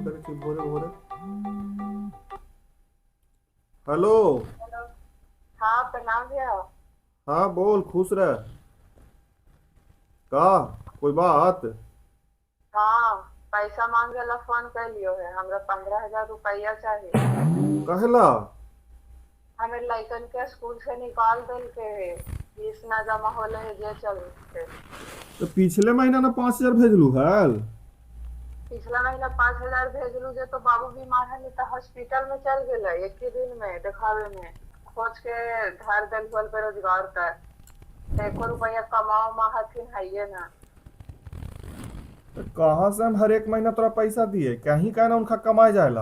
Phone करे छी भोरे भोरे। हेलो। हेलो। हाँ, प्रणाम भैया। हाँ बोल, खुश रह। का कोई बात? हाँ, पैसा मांगे ला फोन कैलियो है। हमरा 15,000 रुपया चाही। कहेला? हमें लइकन के स्कूल से निकाल देल के है, फीस ना जमा होले है जे चलते। तो पिछले महीना ना 5,000 भेजलू हल। पिछला महीना 5,000 भेजलू जे तो बाबू बीमार है तो हॉस्पिटल में चल गेलै एक ही दिन में देखावे में। खोज के धर देल होल बेरोजगार का, तो एको रुपया कमाओ मा हथिन हइये ना। तो कहाँ से हम हर एक महीना तोरा पैसा दिए? कहीं का ना उनका कमाए जाएला।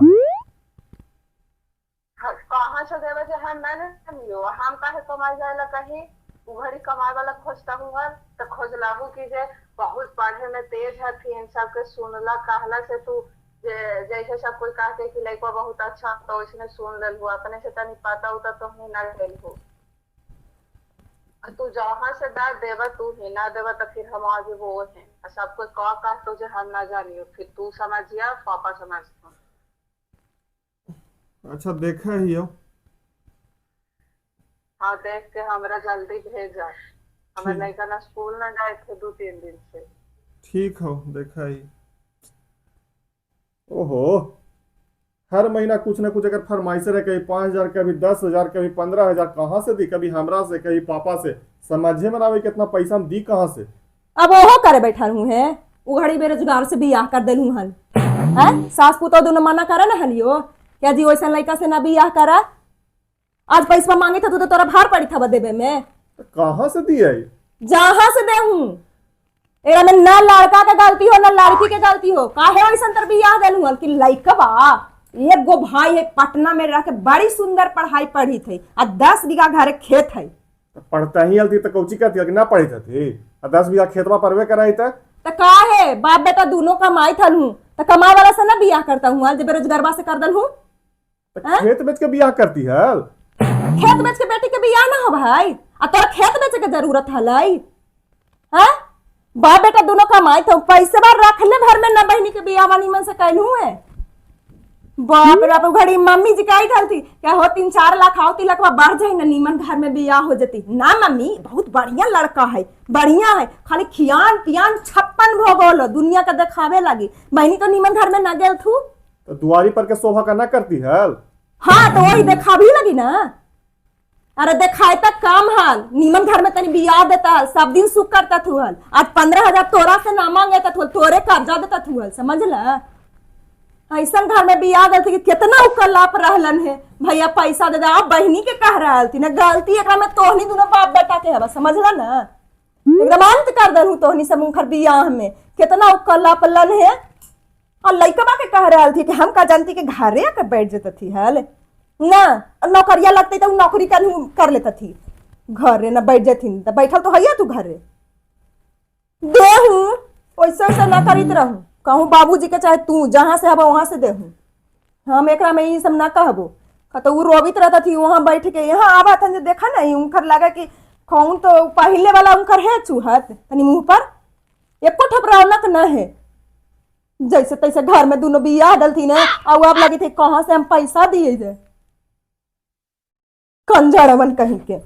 कहाँ से देवे जे हम ना जानियो। हम काहे कमाए जाएला कहीं? उ घड़ी कमाए वाला खोजता हुआ तो खोजलाहू की जे बहुत पढ़े में तेज हथिन, सबके सुनला कहला से तू जे जैसे सब कोई कहते कि लड़का बहुत अच्छा, तो वैसने सुन लेल हुआ। अपने से तनी पता उता तो ही ना लेल हो। तू जहाँ से दा देवा तू ही ना देवा तो फिर हम आज वो हैं। आ सब कोई कह कह तो जे हम ना जानियो, फिर तू समझिया पापा समझता। अच्छा, देखा ही हो। हाँ, देख के हमरा जल्दी भेजा। हमर ठीक। लड़का ना स्कूल ना जाए थे 2-3 दिन से। ठीक हो, देखा ही। ओहो, हर महीना कुछ ना कुछ अगर फरमाइश रहे, कभी 5,000, कभी 10,000, कभी 15,000। कहाँ से दी? कभी हमरा से, कभी पापा से। समझे में ना आवे कितना पैसा हम दी कहाँ से। अब ओहो करे बैठल हूँ है। उ घड़ी बेरोजगार से बियाह कर देलहूँ हन हैं। सास पुतोह दोनों मना करे ना हलियो क्या जी वैसन लड़का से ना बियाह करा। आज पैसा मांगे था तू तो तोरा भार पड़ी था देवे में। तो कहाँ से दिए? जहाँ से देहूँ, एकरा में ना लड़का के गलती हो ना लड़की के गलती हो। काहे वैसन तर बियाह देलहूँ हन कि लड़कवा एक गो भाई है, पटना में रह के बड़ी सुंदर पढ़ाई पढ़ी थी आ 10 बीघा घरे खेत है। तो पढ़ता ही हलती तो कौची कहती कि ना पढ़ी थी? आ 10 बीघा खेतवा परवे कराई त। त काहे बाप बेटा दोनों कमाई थल हूँ त कमाए वाला से ना बियाह करता हूँ, आज बेरोजगारवा से कर दल हूँ। तो खेत बेच के बियाह करती हल? खेत बेच के बेटी के बियाह ना हो भाई। आ तोरा खेत बेचे के जरूरत हलई? हाँ, बाप बेटा दोनों कमाई थे, पैसे बार रखले भर में ना बहनी के बियाह वाली मन से कहलू है। बाप रे बाप, उ घड़ी मम्मी जी काई थी क्या हो, 3-4 लाख आओ तिलक बढ़ जाए ना, नीमन घर में बियाह हो जती ना। मम्मी, बहुत बढ़िया लड़का है, बढ़िया है, खाली खियान पियान 56 भोग होलो, दुनिया का दिखावे लगी। बहनी तो नीमन घर में ना गेल थू। तो दुआरी पर के शोभा का ना करती हल? हाँ, तो वही देखावी लगी ना। अरे देखाए तक काम हाल, नीमन घर में तनी बियाह देता हल, सब दिन सुख करता थू हल। आज 15,000 तोरा से ना मांगे थू, तोरे कर्जा देता थू हल, समझ ल। ऐसन घर में बियाह देते कि कितना उकर लाप रहलन है। भैया पैसा दे दे, आप बहनी के कह रहल थी ना। गलती एकरा में तोहनी दोनों बाप बेटा के हवा, समझला ना? एकदम अंत कर दलहूं तोहनी सब उनकर बियाह में। कितना उकर लाप लन है। और लइकबा के कह रहल थी कि हम का जानती कि घरे आके बैठ जत थी हल ना। नौकरिया लगते तो उ नौकरी कर लेता थी, घरे ना बैठ जथिन तो बैठल तो हैया तू घरे। देहूं, वैसे वैसे ना करीत रहूं। कहूँ बाबूजी के चाहे तू जहाँ से हबा वहां से देहूं। हम एकरा में ई सब ना कहबो। तो उ रोबित रहता थी वहां बैठ के। यहाँ आवा था देखा ना, उनकर लगा कि कौन तो पहले वाला उनकर है चूहत तनी मुंह पर एको ठप रौनक न है। जैसे तैसे घर में दोनों बियाह डलती ना और अब लगी थी कहाँ से हम पैसा दिए जे। कंजड़वन कहीं के।